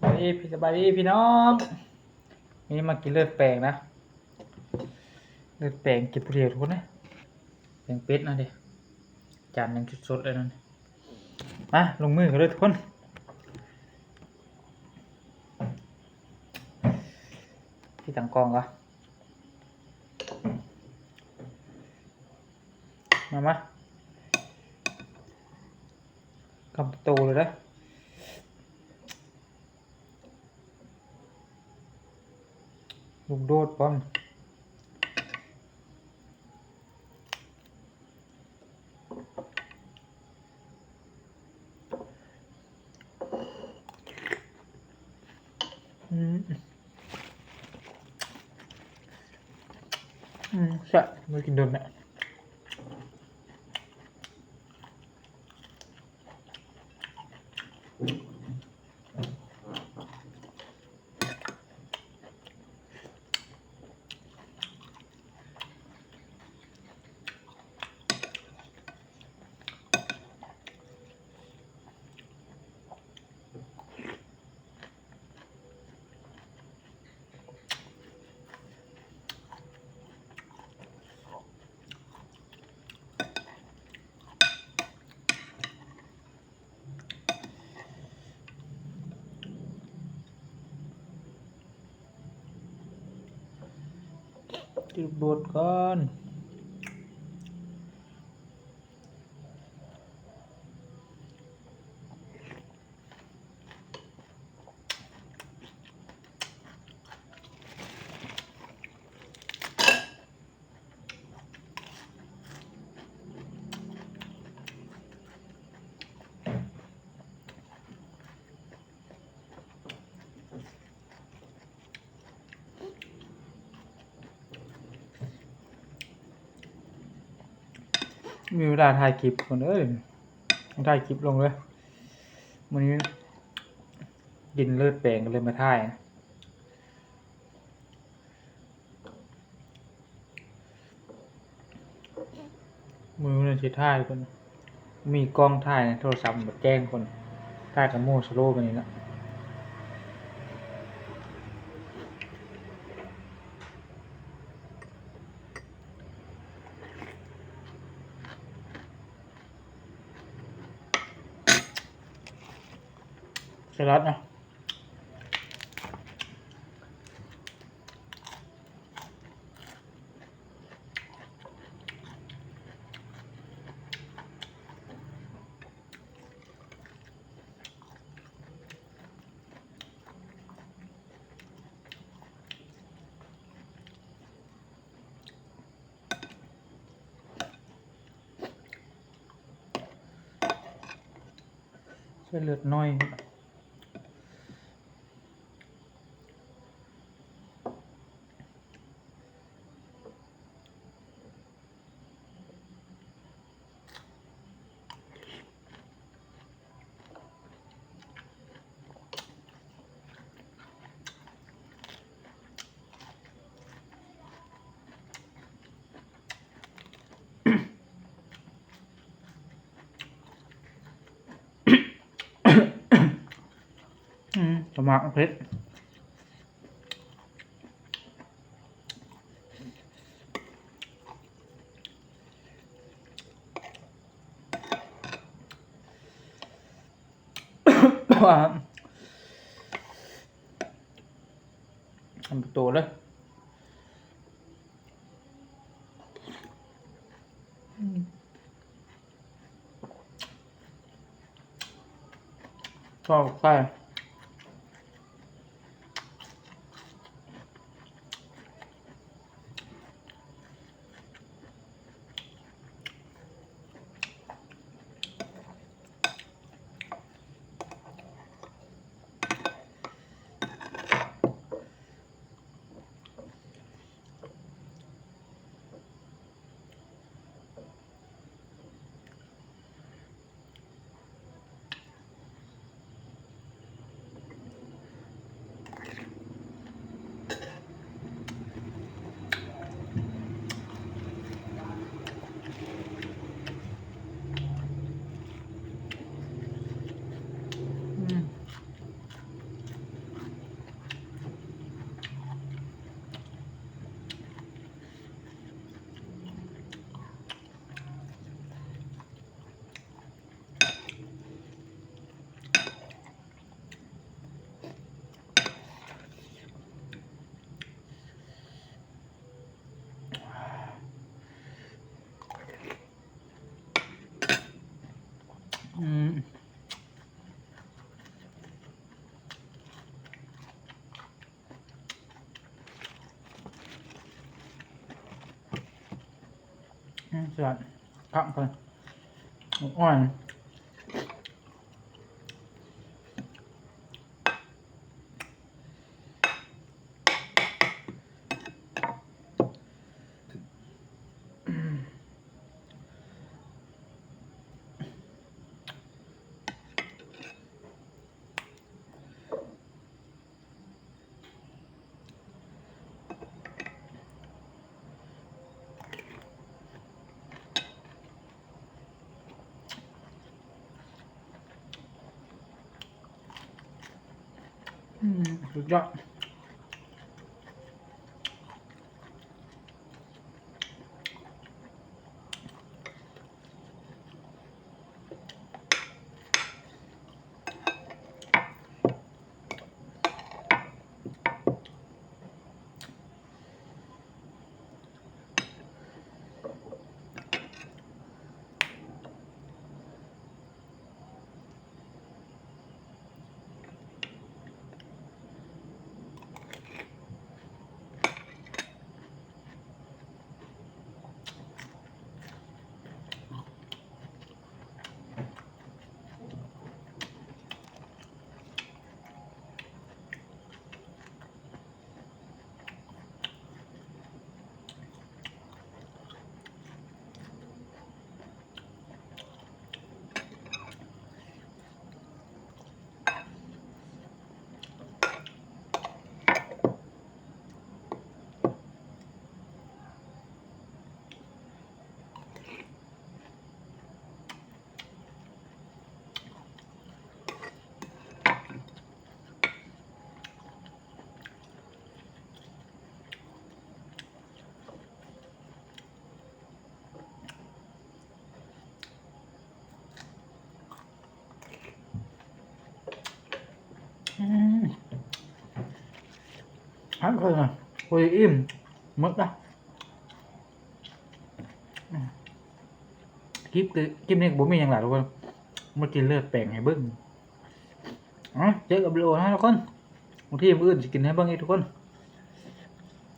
ສະບາຍດີ ສະບາຍດີພີ່ນ້ອງ ມື້ນີ້ມາກິນເລືອດແປງນະ ເລືອດແປງກິນຜູ້ດຽວທຸກຄົນເອີຍ ແປງເປັດນະເດ້ ຈານຍັງສົດໆເລີຍນັ້ນ ມາລົງມືກັນເລີຍທຸກຄົນ ທີ່ຕັ້ງກ້ອງກ່ອນ ມາ ມາ ຄຳໂຕເລີຍເດີ ລູກໂດດພ້ອມ ອືມ ອືມ ແຊບ ບໍ່ໄດ້ກິນດົນແລ້ວ. ຈືດບົດກ່ອນ. ມີເວລາຖ່າຍຄລິບຄົນເອີຍ ຖ່າຍຄລິບລົງເລີຍ ມື້ນີ້ກິນເລືອດແປງກໍເລີຍມາຖ່າຍ. ມື້ນັ້ນຊິຖ່າຍເພິ່ນ ມີກ້ອງຖ່າຍໃນໂທລະສັບ ແຈ້ງເພິ່ນ ຖ່າຍກັບໝູ່ສະໂລບາດນີ້ນະ. ສະຫຼັດນະ. ໃສ່ເລືອດໜ້ອຍ. ອືມ ສະໝາກເຜັດ. ຄຳໂຕເລີຍ. ອືມ ຊອບໄຂ່. ອ ອືມ ສະຫຼັດ ຜັກເພິ່ນ ໝາກອ່ອນ. ອືມ ສຸດຍອດ. ອືມ ອັນເພິ່ນນະ ໂອ້ຍ ອີ່ມ ໝົດລະ. ອືມ ຄລິບ ຄລິບນີ້ກໍບໍ່ມີຫຍັງຫຼາຍທຸກຄົນ ມາກິນເລືອດແປງໃຫ້ເບິ່ງ. ເອົາ ເຈີກັບວິດີໂອໜ້າທຸກຄົນ ບາງທີມື້ອື່ນຊິກິນໃຫ້ເບິ່ງອີກທຸກຄົນ.